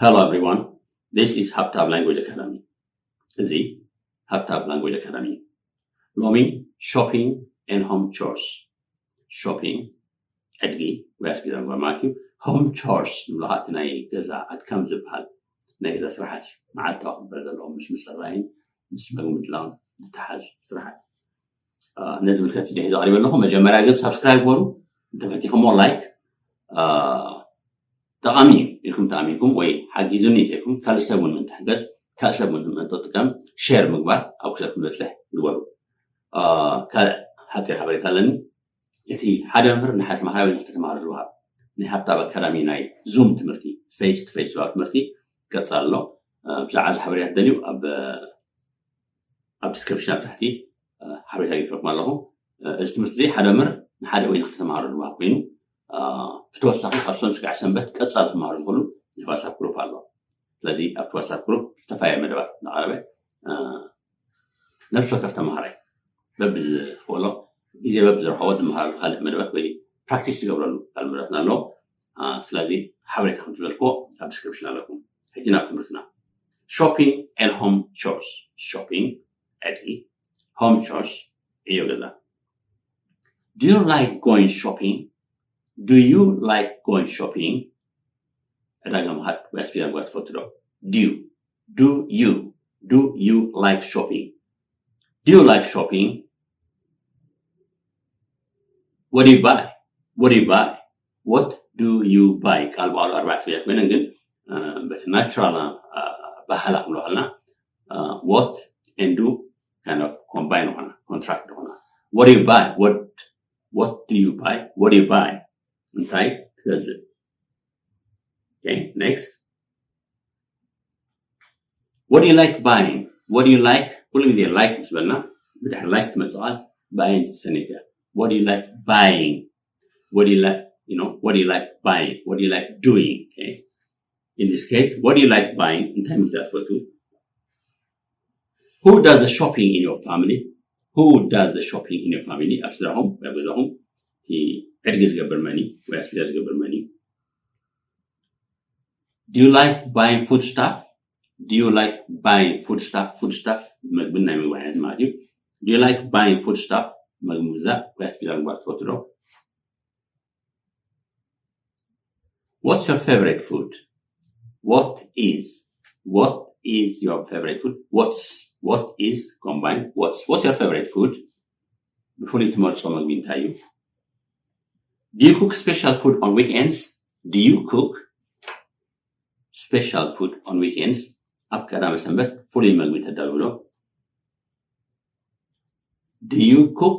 Hello everyone, this is Habtab Language Academy. እዚ ሃብታብ ላንጉጅ ኣካዳሚ እዩ። ሎሚ shopping and home chores፣ shopping ዕድጊ ወይ ኣስቤዛ ምግባር ማለት እዩ። Home chores ንብሎ ከዓ እቲ ናይ ገዛ ኣድካም ዝበሃል ናይ ገዛ ስራሓት እዩ። መዓልታዊ ክግበር ዘለዎ ምስ ምፅራይን ምስ ምግቢ ምድላውን ዝተሓዝ ስራሓት። ነዚ ዝምልከት ቪድዮ ሒዘ ቀሪበ ኣለኹ። መጀመርያ ግን ሳብስክራይብ ግበሩ፣ እንተፈቲኹሞ ላይክ ጠቓሚ እዩ ኢልኩም ተኣሚንኩም ወይ ሓጊዙኒ ኢልኩም ካልእ ሰብ እውን ምእንቲ ሕገዝ ካልእ ሰብ እውን ምእንቲ ጥቀም ሼር ምግባር ኣብ ክሰብ ክበፅሕ ግበሩ። ካልእ ሓፂር ሓበሬታ ኣለኒ። እቲ ሓደ መምህር ንሓደ ተማሃራይ ወይ ንክልተ ተማሃሮ ዝወሃብ ናይ ሃብታብ ኣካዳሚ ናይ ዙም ትምህርቲ ፌስ ቱ ፌስ ዝወሃብ ትምህርቲ ይቀፅል ኣሎ። ብዛዕባ እዚ ሓበሬታ ትደልዩ ኣብ ኣብ ዲስክሪፕሽን ኣብ ታሕቲ ሓበሬታ ይፍረኩም ኣለኹ። እዚ ትምህርቲ እዚ ሓደ መምህር ንሓደ ወይ ንክልተ ተማሃሮ ዝወሃብ ኮይኑ ብተወሳኺ ካብ ሰሉስ ክሳዕ ሰንበት ቀፃሊ ክመሃሩ ዝኽእሉ ናይ ዋትሳፕ ግሩፕ ኣሎ። ስለዚ ኣብቲ ዋትሳፕ ግሩፕ ዝተፈላለየ መደባት እናቐረበ ነብሲ ወከፍ ተማሃራይ በብዝኽእሎ ግዜ በብዝረኸቦ ዝመሃረሉ ካልእ መደባት ወይ ፕራክቲስ ዝገብረሉ ካልእ መደባትና ኣለዎ። ስለዚ ሓበሬታ ከም ዝበልክዎ ኣብ ዲስክሪፕሽን ኣለኩም። ሕጂ ናብ ትምህርትና። Shopping and home chores። Shopping ዕድጊ፣ home chores ዕዮ ገዛ። Do you like going shopping? Do you like going shopping? ዕዳጋ ምኻድ ወይ ኣስቤዛ ምግዛእ ትፈቱ ዶ? Do you do you do you like shopping? Do you like shopping? What do you buy? What do you buy? What do you buy? ቃል በቃሉ ኣርባዕተ ፊደላት ኮይነን ግን በቲ ናቹራል ኣበሃህላ ክንብሎ ከለና what and do kind of combine ይኾና፣ ኮንትራክት ይኾና። What do you buy? What what do you buy? What do you buy? እንታይ ትገዝእ? Okay, next. What do you like buying? What do you like? ኩሉ ግዜ like ምስ በልና ብድሕሪ like ትመፅእ ቃል buying ትሰነይ እያ። What do you like buying? What do you like, you know, what do you like buying? What do you like doing? Okay. In this case, what do you like buying? እንታይ ምግዛእ ትፈቱ? Who does the shopping in your family? Who does the shopping in your family? ኣብ ስድራኹም ወይ ኣብ ገዛኹም እቲ ዕድጊ ዝገብር መን እዩ ወይ ኣስቤዛ ዝገብር መን እዩ? Do you like buying food stuff? Do you like buying food stuff? Food stuff ምግብን ናይ ምግቢ ዓይነት ማለት እዩ። Do you like buying food stuff? ምግቢ ምግዛእ ወይ ኣስቤዛ ምግባር ትፈቱ ዶ? What's your favorite food? What is what is your favorite food? What's what is combined? What's what's your favorite food? ብፍሉይ ትመርጾ ምግቢ እንታይ እዩ? Do you cook special food on weekends? Do you cook special food on weekends? ኣብ ቀዳመ ሰንበት ፍሉይ ምግቢ ተዳልዉ ዶ? Do you cook?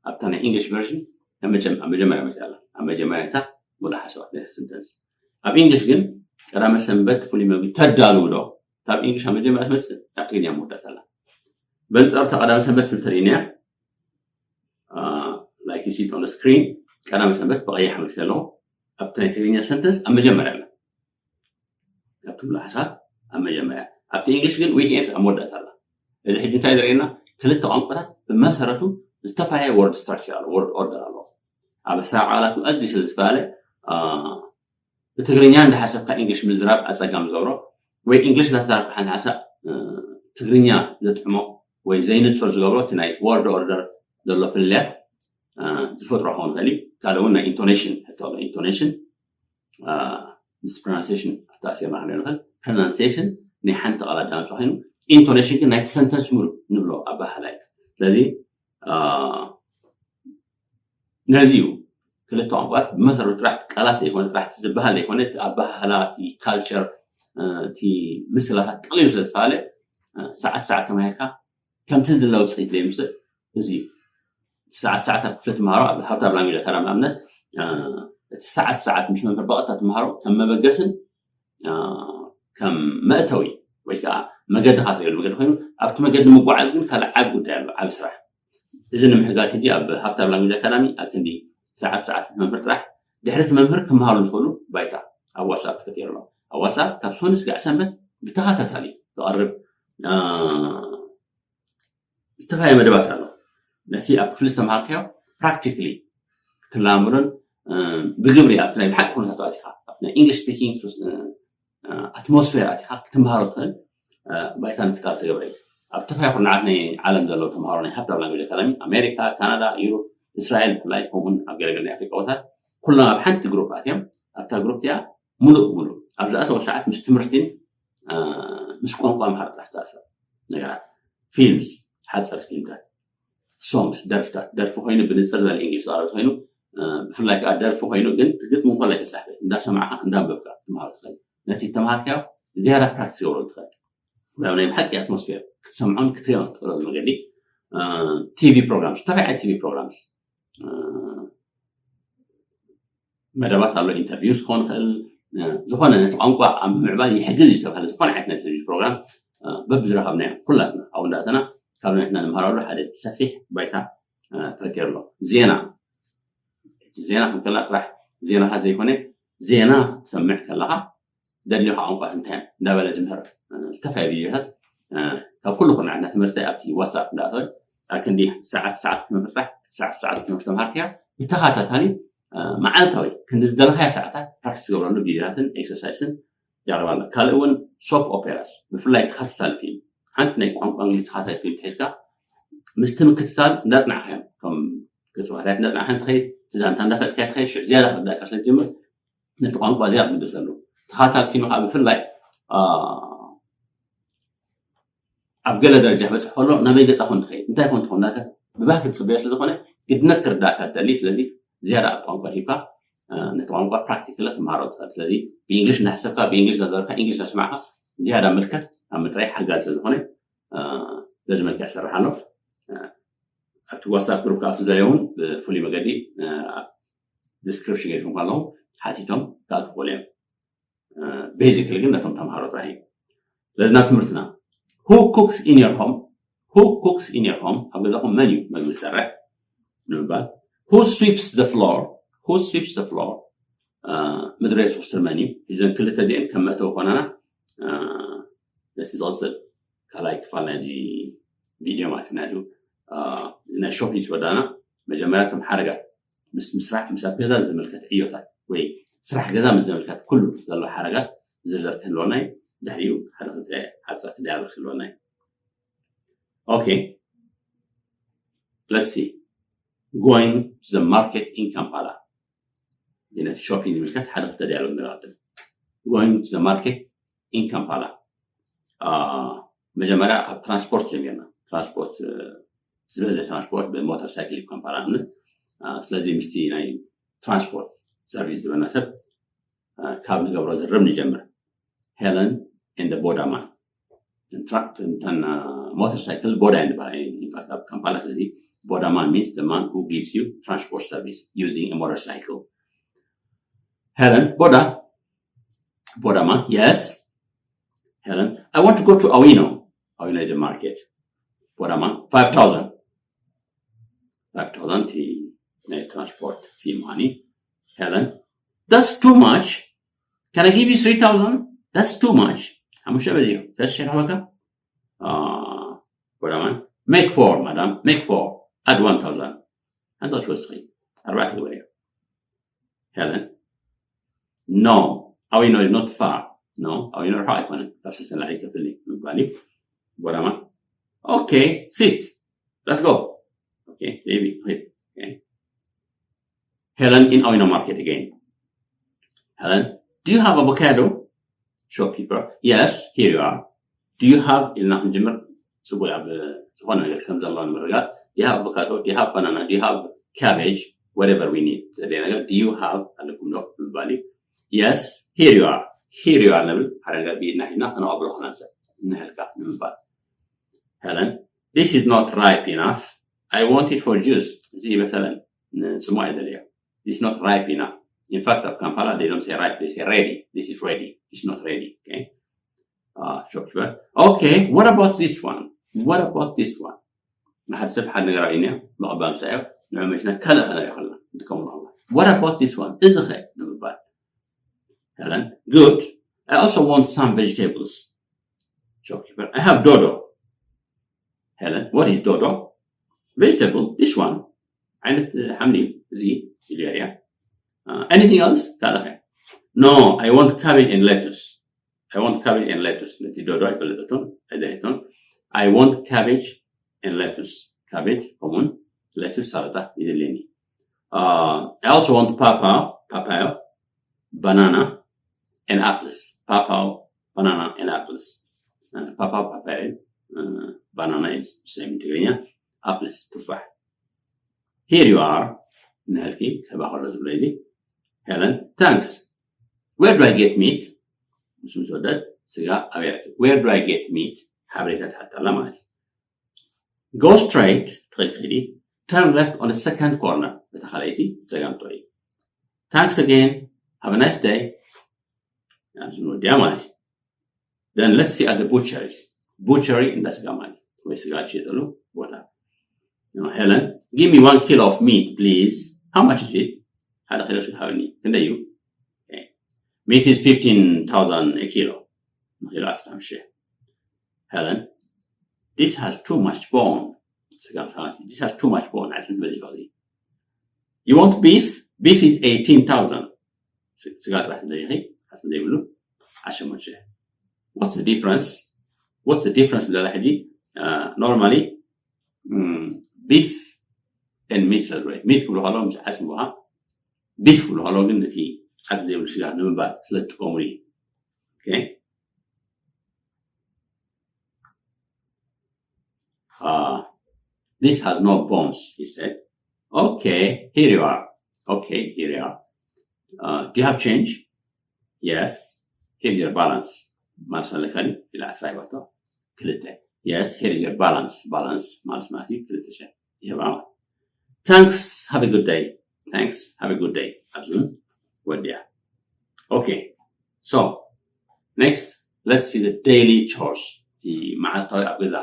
ኣብታ ናይ English version ኣብ መጀመርያ መፅያ ኣላ። ኣብ መጀመርያ እታ ሙሉእ ሓሳባት ናይ sentence። ኣብ English ግን ቀዳመ ሰንበት ፍሉይ ምግቢ ተዳልዉ ዶ? ካብ English ኣብ መጀመርያ ትመፅእ ኣብ ትግርኛ መወዳእታ ኣላ። በንፃሩ እታ ቀዳመ ሰንበት ትብል ተሪእናያ like you see it on the screen ቀዳመ ሰንበት ብቐይሕ ምልክት ኣለዎ። ኣብቲ ናይ ትግርኛ sentence ኣብ መጀመርያ ኣላ። ኣብቲ ሙሉእ ሓሳብ ኣብ መጀመርያ ኣብቲ English ግን weekend ኣብ መወዳእታ ኣላ። እዚ ሕጂ እንታይ ዘርእየና? ክልተ ቋንቋታት ብመሰረቱ ዝተፈላለየ word structure ኣሎ፣ word order ኣሎ። ኣብ ኣሰራርሓ ቃላቱ ኣዝዩ ስለ ዝተፈላለየ ብትግርኛ እንዳሓሰብካ English ምዝራብ ኣፀጋሚ ዝገብሮ ወይ English እንዳተዛረብካ ሓንሳብ ትግርኛ ዘጥዕሞ ወይ ዘይንፁር ዝገብሮ እቲ ናይ word order ዘሎ ፍልልያት ዝፈጥሮ ክኸውን ይኽእል እዩ። ካልእ እውን ናይ intonation ሕቶ ኣሎ። Intonation ምስ pronunciation ኣተኣሲርና ክንሪኦ ንኽእል። Pronunciation ናይ ሓንቲ ቃል ኣዳምፃ ኮይኑ intonation ግን ናይቲ sentence ሙሉእ ንብሎ ኣበሃህላ እዩ። ስለዚ ነዚ እዩ ክልተ ቋንቋት ብመሰረቱ ጥራሕ ቃላት ዘይኮነ ጥራሕ ዝበሃል ዘይኮነ ኣበሃህላ እቲ culture እቲ ምስላታት ጠቕሊሉ ስለ ዝፈላለ ሰዓት ሰዓት ተማሂርካ ከምቲ ዝድለ ውፅኢት ዘይምፅእ እዚ እዩ። እቲ ሰዓት ሰዓት ኣብ ክፍሊ ትምሃሮ ኣብ ሃብታብ ላንጉጅ ኣካዳሚ ኣብነት እቲ ሰዓት ሰዓት ምስ መምህር ብቐጥታ ትምሃሮ ከም መበገስን ከም መእተዊ ወይ ከዓ መገዲ ካትሪሉ መገዲ ኮይኑ ኣብቲ መገዲ ምጓዓዝ ግን ካልእ ዓብ ጉዳይ ኣሎ፣ ዓብ ስራሕ። እዚ ንምሕጋር ሕጂ ኣብ ሃብታብ ላንጉጅ ኣካዳሚ ኣብ ክንዲ ሰዓት ሰዓት መምህር ጥራሕ ድሕሪ እቲ መምህር ክመሃሩ ዝኽእሉ ባይታ ኣብ ዋትሳፕ ተፈጢሩ ኣሎ። ኣብ ዋትሳፕ ካብ ሰኑይ ስጋዕ ሰንበት ብተኸታታሊ ዝቐርብ ዝተፈላለየ መደባት ኣሎ። ነቲ ኣብ ክፍሊ ዝተምሃርካዮ practically ክትለማመዶን ብግብሪ ኣብቲ ናይ ብሓቂ ኩነታት ኣቲኻ ኣብቲ ናይ English speaking ኣትሞስፌር ኣቲኻ ክትመሃሮ ትኽእል ባይታ ምፍጣር ተገብረ እዩ። ኣብ ተፋይ ኩርናዓት ናይ ዓለም ዘለዉ ተምሃሮ ናይ ሃፍታም ላንጉጅ ኣካዳሚ ኣሜሪካ፣ ካናዳ፣ ዩሮፕ፣ እስራኤል ብፍላይ ከምኡውን ኣብ ገለገለ ናይ ኣፍሪቃ ቦታት ኩሎም ኣብ ሓንቲ ግሩፕ ኣትዮም ኣብታ ግሩፕ እቲኣ ሙሉእ ሙሉእ ኣብ ዝኣተወ ሰዓት ምስ ትምህርቲን ምስ ቋንቋ ምሃር ጥራሕ ዝተኣሰር ነገራት፣ ፊልምስ፣ ሓፀርቲ ፊልምታት፣ ሶንግስ፣ ደርፍታት፣ ደርፊ ኮይኑ ብንፅር ዝበለ እንግሊሽ ዝቐረበ ኮይኑ ብፍላይ ከዓ ደርፊ ኮይኑ ግን ትግጥሙ ከሎ ይተፃሕፈ እንዳሰማዕካ እንዳንበብካ ትምሃሮ ትኽእል። ነቲ ተምሃርካዮ ዝያዳ ፕራክቲስ ገብረሉ ትኽእል። ናብ ናይ ብሓቂ ኣትሞስፌር ክትሰምዖን ክትሪኦን ትኽእለሉ መገዲ ቲቪ ፕሮግራምስ፣ ዝተፈላለዩ ቲቪ ፕሮግራምስ መደባት ኣሎ፣ ኢንተርቪው ክኸውን ይኽእል፣ ዝኾነ ነቲ ቋንቋ ኣብ ምዕባል ይሕግዝ እዩ ዝተባሃለ ዝኾነ ዓይነት ናይ ቴሌቪዥን ፕሮግራም በብዝረኸብናዮ ኩላትና ኣብኡ እንዳእተና ካብ ናትና ንምሃረሉ ሓደ ሰፊሕ ባይታ ፈጢሩ ኣሎ። ዜና፣ ዜና ክንከላ ጥራሕ ዜናታት ዘይኮነ ዜና ትሰምዕ ከለኻ ደድልዮካ ቋንቋ እንታይ እንዳበለ ዝምህር ዝተፈላለዩ ቪድዮታት ካብ ኩሉ ኩርናዕ እናተመርፀ ኣብቲ ዋትሳፕ እንዳእተወ ኣብ ክንዲ ሰዓት ሰዓት ትምህርቲ ጥራሕ እቲ ሰዓት ሰዓት ትምህርቲ ተምሃርካዮ ብተኸታታሊ መዓልታዊ ክንዲ ዝደለኻዮ ሰዓታት ፕራክቲስ ገብረሉ ቪድዮታትን ኤክሰርሳይስን የቕርብ ኣሎ። ካልእ እውን ሶፕ ኦፔራስ ብፍላይ ተኸታታሊ ፊልም ሓንቲ ናይ ቋንቋ እንግሊዝ ተኸታታሊ ፊልም ተሒዝካ ምስቲ ምክትታል እንዳፅናዕካዮም ከም ገፀ ባህርያት እንዳፅናዕካ ትኸይድ እቲ ዛንታ እንዳፈጥካ ትኸይድ ሽዕ ዝያዳ ክርዳእካ ስለ ዝጀምር ነቲ ቋንቋ እዚኣ ክግደሰሉ ተኻታል ፊልም ከዓ ብፍላይ ኣብ ገለ ደረጃ በፅሕ ከሎ ናበይ ገፃ ኮን ትኸይድ እንታይ ኮን ትኾን እናተ ብባህኪ ትፅበዮ ስለዝኾነ ግድነት ክርዳእካ ትደሊ። ስለዚ ዝያዳ ኣብ ቋንቋ ሂብካ ነቲ ቋንቋ ፕራክቲክላ ትመሃሮ ትኽእል። ስለዚ ብእንግሊሽ እናሕሰብካ ብእንግሊሽ እናዘረብካ እንግሊሽ እናስማዕካ ዝያዳ ምልከት ኣብ ምጥራይ ሓጋዝ ስለዝኾነ በዚ መልክዕ ይሰርሕ ኣሎ። ኣብቲ ዋትሳፕ ግሩፕ ክኣቱ ዝደለየ እውን ብፍሉይ መገዲ ኣብ ዲስክሪፕሽን ገይርኩም ከለኹም ሓቲቶም ክኣቱ ክኽእሉ እዮም። ቤዚክሊ ግን ነቶም ተምሃሮ ጥራሕ እዩ። ስለዚ ናብ ትምህርትና who cooks in your home who cooks in your home ኣብ ገዛኹም መን እዩ መግቢ ዝሰርሕ ንምባል who sweeps the floor who sweeps the floor ምድሪ የሱስ ስር መን እዩ? እዘን ክልተ እዚአን ከም መእተዊ ኮናና ነቲ ዝቕፅል ካልኣይ ክፋል ናይዚ ቪድዮ ማለት እዩ ናይዚ ናይ ሾፒንግ ዝወዳና መጀመርያ እቶም ሓረጋት ምስ ምስራሕ ምስ ኣብ ገዛ ዝምልከት ዕዮታት ወይ ስራሕ ገዛ ምስ ዘመልከት ኩሉ ዘሎ ሓረጋት ዝርዝር ክህልወና እዩ። ድሕሪኡ ሓደ ክልተ ሓፀርቲ ዳያሎግ ክህልወና እዩ። Okay, let's see. Going to the market in Kampala. ነቲ ሾፒንግ ዝምልከት ሓደ ክልተ ዳያሎግ ንቐድም። Going to the market in Kampala. መጀመርያ ካብ ትራንስፖርት ጀሚርና ትራንስፖርት ዝበዘ ትራንስፖርት ብሞተር ሳይክል እዩ ካምፓላ ንብለት። ስለዚ ምስቲ ናይ ትራንስፖርት ሰርቪስ ዝበና ሰብ ካብ ንገብሮ ዝርብ ንጀምር። Helen and Bodaman. እተን ሞተር ሳይክል ቦዳ እየን ዝበሃላ ኢንፋክት ኣብ ካምፓላ። ስለዚ ቦዳማን means the man who gives you transport service using a motorcycle. Helen, Boda, Bodaman, yes. Helen, I want to go to Awino. Awino is a market. Bodaman, five thousand. Five thousand ናይ ትራንስፖርት ፊ ምዃኒ። Helen, that's too much. Can I give you three thousand? That's too much. ሓሙሽተ በዚሑ። ሰለስተ ሽሕ ክህበካ? Bodaman, make four, madam, make four. Add one thousand. ሓንቲ ክትወስኺ ኣርባዕተ ግበርዮ። Helen, no, Awino is not far. No, Awino ርሑቕ ኣይኮነን። ካብ ሰለስተ ንላዕሊ ይከፍል እዩ ምባል እዩ። Bodaman, okay, sit. Let's go. Okay, maybe. Okay. Helen in Awino market again. Helen, do you have avocado? Shopkeeper, yes, here you are. Do you have ኢልና ክንጅምር ፅቡቅ ኣብ ዝኾነ ነገር ከም ዘሎ ንምርጋፅ do you have avocado? Do you have banana? Do you have cabbage? Whatever we need ዘድልየ ነገር do you have ኣለኩም ዶ ምባል እዩ። Yes, here you are. Here you are ንብል ሓደ ነገር ብኢድና ሒዝና ከነቐብሎ ክናንሰብ እንህልካ ንምባል። Helen, this is not ripe enough. I want it for juice. እዚ ይበሰለን ንፅሙቅ ኣይደልዮ። It's not ripe enough. In fact, ኣብ ካምፓላ they don't say ripe, they say ready. This is ready. It's not ready. Okay. Uh, shopkeeper. Okay, what about this one? What about this one? ንሓደ ሰብ ሓደ ነገር ኣብኢና ምቕባል ምስ ኣዮ ንዑ መሽና ካልእ ከነሪኦ ከለና ንጥቀምሉ ከለና what about this one? እዚ ኸ ንምባል። Helen, good. I also want some vegetables. Shopkeeper, I have dodo. Helen, what is dodo? Vegetable, this one. ዓይነት ሓምሊ እዚ ኢሉ የሪያ። Anything else? ካልእ ኸ? No, I want cabbage and lettuce. I want cabbage and lettuce. ነቲ ዶዶ ኣይፈለጠቶን ኣይዘለቶን። I want cabbage and lettuce. Cabbage ከምኡን lettuce ሳላጣ ይደልየኒ። Uh, I also want papaya, papaya, banana, and apples. Papaya, banana, and apples. Uh, papaya, papaya, uh, banana is same ትግርኛ። Apples, ቱፋሕ። Here you are. ንህልኪ ክህባ ከሎ ዝብሎ እዚ። Helen, thanks. Where do I get meat? ምስ ምስ ወደት ስጋ ኣበይ ረክብ? Where do I get meat? ሓበሬታ ትሓተላ ማለት እዩ። Go straight፣ ትኽእል ከይዲ። Turn left on the second corner። በታ ካልኣይቲ ጸጋም ጥዑይ። Thanks again. Have a nice day. ኣብዚ ንወዲያ ማለት እዩ። Then let's see at the butcheries. Butchery እንዳ ስጋ ማለት እዩ። ወይ ስጋ ዝሸጠሉ ቦታ። Helen, give me one kilo of meat, please. How much is it? ሓደ ኪሎ ስጋ ሃበኒ። ክንደይ እዩ? Okay. Meat is fifteen thousand a kilo. ንኪሎ ዓሰርተ ሓሙሽተ ሺሕ። Helen, this has too much bone. ስጋ ምስ ሃበኒ። This has too much bone. ኣዕፅምቲ በዚሑ። You want beef? Beef is eighteen thousand. ስጋ ጥራሕ ትደሊኺ፣ ዓፅሚ ዘይብሉ ዓሰርተ ሸሞንተ ሺሕ። What's the difference? What's the difference ብለላ ሕጂ? Normally, beef and meat ስለ ዝበለ፣ meat ክብሉ ከለዉ ምስ ዓፅሚ ውሃ፣ beef ክብሉ ከለዉ ግን ነቲ ዓፅሚ ዘይብሉ ስጋ ንምባል ስለ ዝጥቀሙሉ እዩ። Okay. Uh, this has no bones, he said. Okay, here you are. Okay, here you are. Uh, do you have change? Yes. Here's your balance. ማልስ ኣለካ ድዩ? ኢላ ዕስራ ሂባቶ። ክልተ። Yes, here's your balance. Balance ማልስ ማለት እዩ ክልተ ሽሕ ይህባ። Thanks, have a good day. Thanks, have a good day. ኣብዚ እውን ወዲያ። Okay, so next, let's see the daily chores. እቲ መዓልታዊ ኣብ ገዛ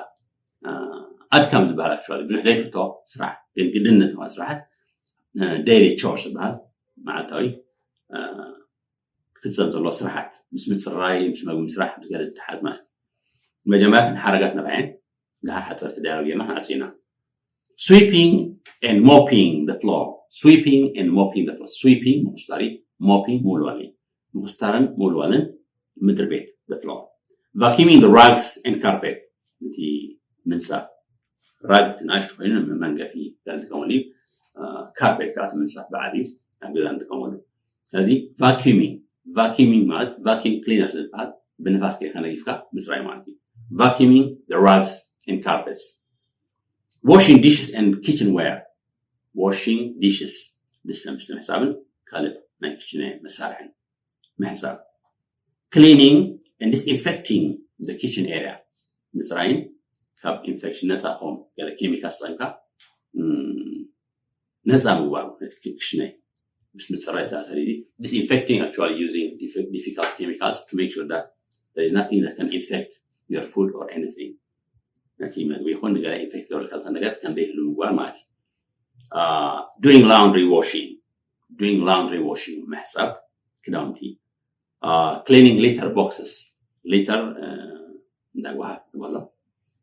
ኣድካም ዝበሃል፣ actually ብዙሕ ዘይፍቶ ስራሕ ግን ግድነት ዝኾነ ስራሓት፣ daily chores ዝበሃል፣ መዓልታዊ ክፍፀም ዘሎ ስራሓት፣ ምስ ምፅራይ፣ ምስ መግቢ ምስራሕ፣ ምስ ገለ ዝተሓዝ ማለት እዩ። መጀመርያ ሓረጋት ንርኣየን፣ ድሓር ሓፀርቲ ዳያሎግ ጌርና ክንዓፅዮ ኢና። Sweeping and mopping the floor. Sweeping and mopping the floor. Sweeping ምኹስታር እዩ፣ mopping ምውልዋል እዩ። ምኹስታርን ምውልዋልን ምድሪ ቤት፣ the floor. Vacuuming the rugs and carpet. እቲ ምንፃፍ፣ ራግ እቲ ንኣሽቱ ኮይኑ ንመንገፊ ገለ ንጥቀመሉ እዩ። ካርፔት ከዓ እቲ ምንፃፍ ብዓቢ ኣብ ገዛ ንጥቀመሉ። ስለዚ vacuuming፣ vacuuming ማለት vacuum cleaner ዝበሃል ብንፋስ ጌርካ ነጊፍካ ምፅራይ ማለት እዩ። Vacuuming the rugs and carpets. Washing dishes and kitchenware. Washing dishes፣ ድስተ ምስቲ ምሕፃብን ካልእ ናይ ኪችን መሳርሕን ምሕፃብ። Cleaning and disinfecting the kitchen area. ምፅራይን ካብ ኢንፌክሽን ነፃ ክኸውን፣ ገለ ኬሚካል ተጠቂምካ ነፃ ምግባሩ ነቲ ክሽነይ ምስ ምፅራይ ተኣሳሰር። Disinfecting, actually using difficult chemicals to make sure that there is nothing that can infect your food or anything. ነቲ መግቢ ይኹን ንገለ ኢንፌክት ገብረልካ ዝኽእል ነገር ከም ዘይህሉ ምግባር ማለት እዩ። Doing laundry washing. Doing laundry washing፣ ምሕፃብ ክዳውንቲ። Cleaning litter boxes. Litter እንዳ ጓሓፍ ንበሎ፣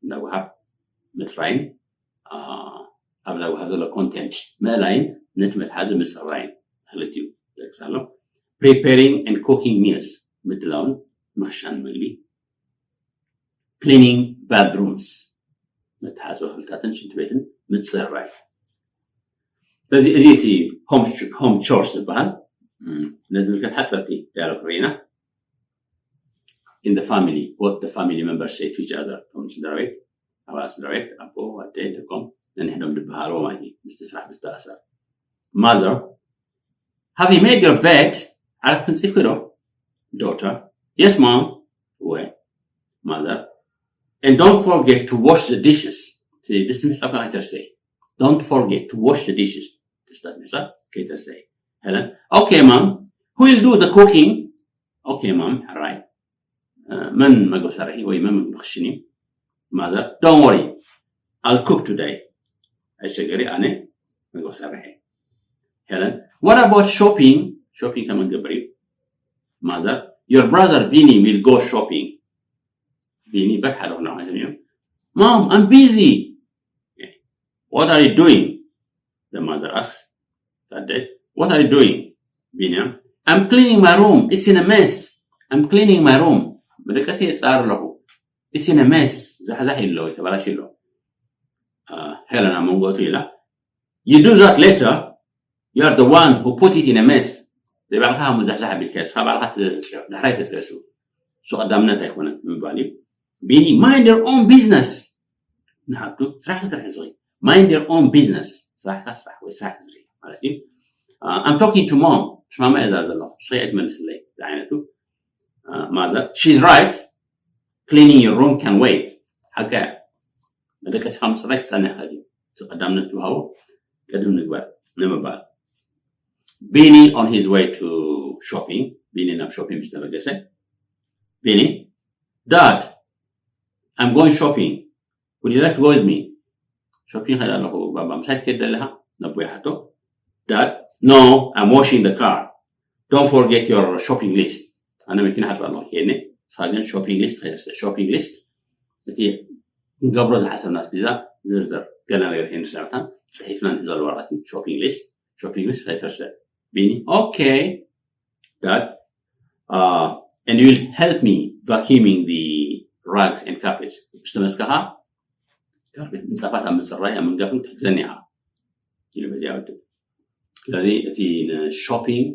እንዳ ጓሓፍ ምፅራይን ኣብ እንዳ ጓሓፍ ዘሎ ኮንቴንት ምእላይን ነቲ መትሓዚ ምፅራይን ክልቲኡ ይጠቅስ ኣሎ። Preparing and cooking meals፣ ምድላውን ምኽሻን ምግቢ። Cleaning bathrooms፣ መተሓፅቢ ክፍልታትን ሽንቲ ቤትን ምፅራይ። ስለዚ እዚ እቲ home chores ዝበሃል። ነዚ ዝምልከት ሓፀርቲ ዳያሎግ ርኢና። In the family, what the family members say to each other. እቶም ስድራ ቤት፣ ኣባላት ስድራ ቤት፣ ኣቦ፣ ኣደ፣ ደቆም ነንሕዶም ዝበሃልዎ ማለት እዩ። ምስቲ ስራሕ ብዝተኣሳሰር። Mother, have you made your bed? ዓራት ክንፂፍኪ ዶ? Daughter, yes mom. ወይ mother, and don't forget to wash the dishes. ድስቲ ምሕፃብ ከይትርሰይ። Don't forget to wash the dishes. ድስታት ምሕፃብ ከይትርሰይ። Helen, okay mom. Who will do the cooking? Okay mom. ሕራይ መን መግቢ ሰርሒ ወይ መን መግቢ ክሽን እዩ? Mother, don't worry, I'll cook today. ኣይሸገሪ፣ ኣነ መግቢ ሰርሒ። Helen, what about shopping? ሾፒንግ ከመን ገብር እዩ? Mother, your brother Vini will go shopping. ቪኒ በል ሓደ ክና ማለት እዩ። Mom, I'm busy. What are you doing? The mother asks. That day, what are you doing? ቢንያም, I'm cleaning my room. It's in a mess. I'm cleaning my room. መደቀሲ የፃር ኣለኹ። It's in a mess። ዛሕዛሕ የለዎ፣ ተበላሽ የለዎ። ሄለን ኣብ መንጎ እቱ ኢላ፣ you do that later, you are the one who put it in a mess። ዘይባዕልካ ምዛሕዛሕ ኣቢልካ እስኻ ባዕልካ ዳሕራይ ተፅረሱ። እሱ ቀዳምነት ኣይኮነን ምባል እዩ። ቢኒ፣ mind your own business። ንሓቱ ስራሕ ስራሕ ዝርኢ፣ mind your own business። ስራሕካ ስራሕ ወይ ስራሕ ዝርኢ ማለት እዩ። I'm talking to mom። ሽማማ እዛ ዘለኹ ስይ ኣይትመልስለይ ዝዓይነቱ። ማዘር፣ she's right, cleaning your room can wait። ሓቀ፣ መደቀስኻ ምፅራይ ክፀንሕ ይኽእል እዩ። እቲ ቀዳምነት ዝወሃቦ ቅድም ንግበር ንምባል። ቢኒ on his way to shopping። ቢኒ ናብ ሾፒንግ ምስ ተበገሰ፣ ቢኒ፣ dad, I'm going shopping, would you like to go with me? ሾፒንግ ከይድ ኣለኹ ባባ፣ ምሳይ ትከይድ ደለኻ? ነቦ ይሓቶ። Dad, no, I'm washing the car, don't forget your shopping list። ኣነ መኪና ሓፅባ ኣለኹ ከይድኒ፣ ንስኻ ግን ሾፒንግ ሊስት ከይትርስዕ። ሾፒንግ ሊስት እቲ ክንገብሮ ዝሓሰብና ኣስቤዛ ዝርዝር ገለ ነገር ከይንርስዕ መታን ፅሒፍና ንሕዘሉ ወረቐት እዩ። ሾፒንግ ሊስት፣ ሾፒንግ ሊስት ከይትርስዕ። ቢኒ፣ okay dad, and you will help me vacuuming the rugs and carpets። ምስ ተመስከኻ ምንፃፋት ኣብ ምፅራይ ኣብ ምንጋፍን ትሕግዘኒ ኢኻ ኢሉ በዚያ ወድብ። ስለዚ እቲ ን shopping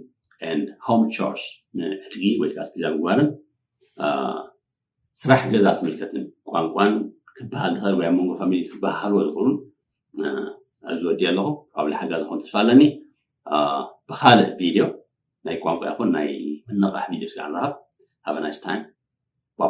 and home chores፣ ንዕድጊ ወይ ከዓ ኣስቤዛ ምግባርን ስራሕ ገዛ ዝምልከትን ቋንቋን ክበሃል ዝኽእል ወይ ኣብ መንጎ ፋሚሊ ክበሃልዎ ዝኽእሉን ኣብዚ ወዲ ኣለኹ። ካብ ሓጋዚ ዝኾን ተስፋ ኣለኒ። ብካልእ ቪድዮ ናይ ቋንቋ ይኹን ናይ ምንቕራሕ ቪድዮ ስጋዕ ንረኸብ። Have a nice time.